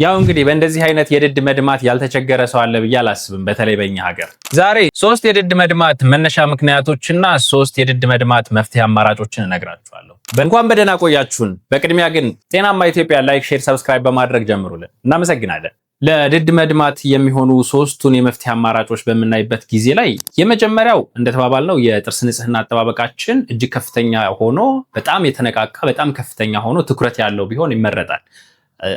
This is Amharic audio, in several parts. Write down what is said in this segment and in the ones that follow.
ያው እንግዲህ በእንደዚህ አይነት የድድ መድማት ያልተቸገረ ሰው አለ ብዬ አላስብም፣ በተለይ በእኛ ሀገር። ዛሬ ሶስት የድድ መድማት መነሻ ምክንያቶችና ሶስት የድድ መድማት መፍትሄ አማራጮችን እነግራችኋለሁ። እንኳን በደህና ቆያችሁን። በቅድሚያ ግን ጤናማ ኢትዮጵያ like፣ share፣ subscribe በማድረግ ጀምሩልን። እናመሰግናለን። ለድድ መድማት የሚሆኑ ሶስቱን የመፍትሄ አማራጮች በምናይበት ጊዜ ላይ የመጀመሪያው እንደተባባልነው የጥርስ ንጽህና አጠባበቃችን እጅግ ከፍተኛ ሆኖ፣ በጣም የተነቃቃ፣ በጣም ከፍተኛ ሆኖ ትኩረት ያለው ቢሆን ይመረጣል።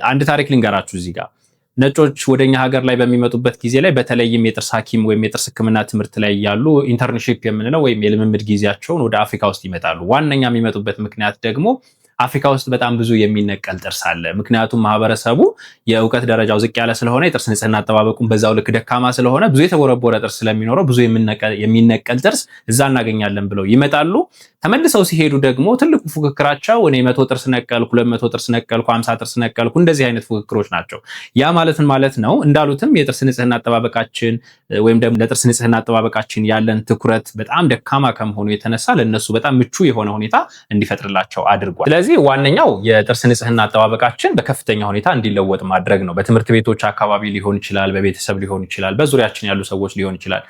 አንድ ታሪክ ልንገራችሁ እዚህ ጋር። ነጮች ወደኛ ሀገር ላይ በሚመጡበት ጊዜ ላይ፣ በተለይም የጥርስ ሐኪም ወይም የጥርስ ሕክምና ትምህርት ላይ ያሉ internship የምንለው ወይም የልምምድ ጊዜያቸውን ወደ አፍሪካ ውስጥ ይመጣሉ። ዋነኛ የሚመጡበት ምክንያት ደግሞ አፍሪካ ውስጥ በጣም ብዙ የሚነቀል ጥርስ አለ። ምክንያቱም ማህበረሰቡ የእውቀት ደረጃው ዝቅ ያለ ስለሆነ፣ የጥርስ ንጽህና አጠባበቁን በዛው ልክ ደካማ ስለሆነ፣ ብዙ የተቦረቦረ ጥርስ ስለሚኖረው ብዙ የሚነቀል ጥርስ እዛ እናገኛለን ብለው ይመጣሉ። ተመልሰው ሲሄዱ ደግሞ ትልቁ ፉክክራቸው እኔ 100 ጥርስ ነቀልኩ፣ 200 ጥርስ ነቀልኩ፣ 50 ጥርስ ነቀልኩ፣ እንደዚህ አይነት ፉክክሮች ናቸው። ያ ማለትን ማለት ነው እንዳሉትም የጥርስ ንጽህና አጠባበቃችን ወይም ደግሞ ለጥርስ ንጽህና አጠባበቃችን ያለን ትኩረት በጣም ደካማ ከመሆኑ የተነሳ ለእነሱ በጣም ምቹ የሆነ ሁኔታ እንዲፈጥርላቸው አድርጓል። ስለዚህ ዋነኛው የጥርስ ንጽህና አጠባበቃችን በከፍተኛ ሁኔታ እንዲለወጥ ማድረግ ነው። በትምህርት ቤቶች አካባቢ ሊሆን ይችላል፣ በቤተሰብ ሊሆን ይችላል፣ በዙሪያችን ያሉ ሰዎች ሊሆን ይችላል።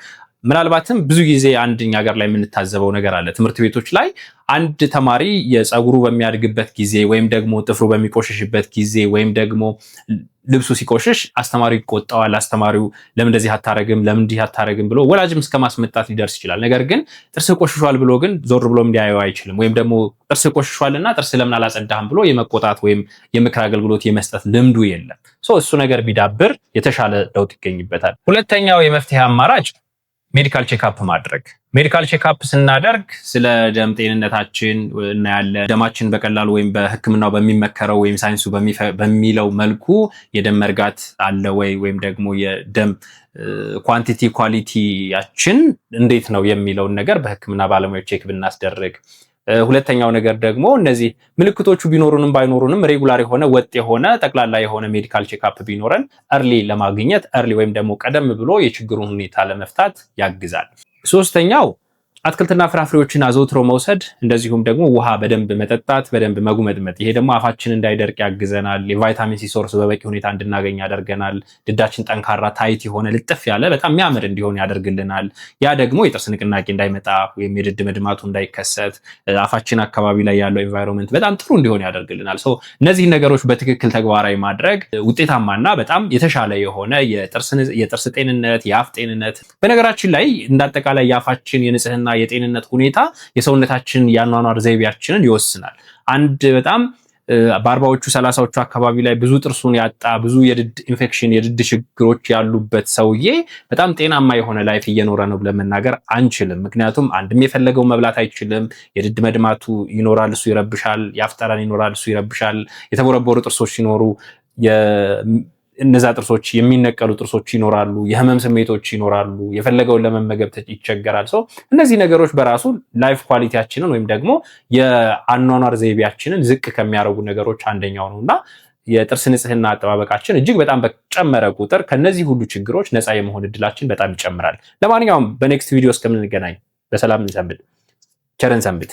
ምናልባትም ብዙ ጊዜ አንድኛ ሀገር ላይ የምንታዘበው ነገር አለ። ትምህርት ቤቶች ላይ አንድ ተማሪ የፀጉሩ በሚያድግበት ጊዜ ወይም ደግሞ ጥፍሩ በሚቆሽሽበት ጊዜ ወይም ደግሞ ልብሱ ሲቆሽሽ አስተማሪው ይቆጣዋል። አስተማሪው ለምን እንደዚህ አታረግም፣ ለምን እንዲህ አታረግም ብሎ ወላጅም እስከ ማስመጣት ሊደርስ ይችላል። ነገር ግን ጥርስ ቆሽሿል ብሎ ግን ዞር ብሎም ሊያየው አይችልም። ወይም ደግሞ ጥርስ ቆሽሿልና ጥርስ ለምን አላጸዳህም ብሎ የመቆጣት ወይም የምክር አገልግሎት የመስጠት ልምዱ የለም። እሱ ነገር ቢዳብር የተሻለ ለውጥ ይገኝበታል። ሁለተኛው የመፍትሄ አማራጭ medical checkup ማድረግ። Medical checkup ስናደርግ ስለ ደም ጤንነታችን እናያለን። ደማችን በቀላሉ ወይም በሕክምናው በሚመከረው ወይም ሳይንሱ በሚለው መልኩ የደም መርጋት አለ ወይ ወይም ደግሞ የደም quantity quality ያችን እንዴት ነው የሚለውን ነገር በሕክምና ባለሙያዎች check ብናስደርግ፣ ሁለተኛው ነገር ደግሞ እነዚህ ምልክቶቹ ቢኖሩንም ባይኖሩንም regular የሆነ፣ ወጥ የሆነ፣ ጠቅላላ የሆነ medical checkup ቢኖረን early ለማግኘት፣ early ወይም ደግሞ ቀደም ብሎ የችግሩን ሁኔታ ለመፍታት ያግዛል። ሶስተኛው አትክልትና ፍራፍሬዎችን አዘውትሮ መውሰድ፣ እንደዚሁም ደግሞ ውሃ በደንብ መጠጣት፣ በደንብ መጉመጥመጥ። ይሄ ደግሞ አፋችን እንዳይደርቅ ያግዘናል። የ vitamin C source በበቂ ሁኔታ እንድናገኝ ያደርገናል። ድዳችን ጠንካራ፣ tight የሆነ፣ ልጥፍ ያለ፣ በጣም የሚያምር እንዲሆን ያደርግልናል። ያ ደግሞ የጥርስ ንቅናቄ እንዳይመጣ ወይም የድድ መድማቱ እንዳይከሰት፣ አፋችን አካባቢ ላይ ያለው environment በጣም ጥሩ እንዲሆን ያደርግልናል። እነዚህ ነገሮች በትክክል ተግባራዊ ማድረግ ውጤታማና በጣም የተሻለ የሆነ የጥርስ ጤንነት፣ የአፍ ጤንነት፣ በነገራችን ላይ እንዳጠቃላይ የአፋችን የንጽህና የጤንነት ሁኔታ የሰውነታችን የአኗኗር ዘይቤያችንን ይወስናል። አንድ በጣም በ40ዎቹ 30ዎቹ አካባቢ ላይ ብዙ ጥርሱን ያጣ፣ ብዙ የድድ ኢንፌክሽን፣ የድድ ችግሮች ያሉበት ሰውዬ በጣም ጤናማ የሆነ life እየኖረ ነው ብለን መናገር አንችልም። ምክንያቱም አንድም የፈለገው መብላት አይችልም። የድድ መድማቱ ይኖራል፣ እሱ ይረብሻል። የአፍ ጠረን ይኖራል፣ እሱ ይረብሻል። የተቦረቦሩ ጥርሶች ሲኖሩ እነዛ ጥርሶች የሚነቀሉ ጥርሶች ይኖራሉ፣ የህመም ስሜቶች ይኖራሉ፣ የፈለገውን ለመመገብ ይቸገራል። So እነዚህ ነገሮች በራሱ life quality ያችንን ወይም ደግሞ የአኗኗር ዘይቤያችንን ዝቅ ከሚያደርጉ ነገሮች አንደኛው ነው እና የጥርስ ንጽህና አጠባበቃችን እጅግ በጣም በጨመረ ቁጥር ከነዚህ ሁሉ ችግሮች ነፃ የመሆን እድላችን በጣም ይጨምራል። ለማንኛውም በ next video እስከምንገናኝ በሰላም እንሰንብት። ቸር እንሰንብት።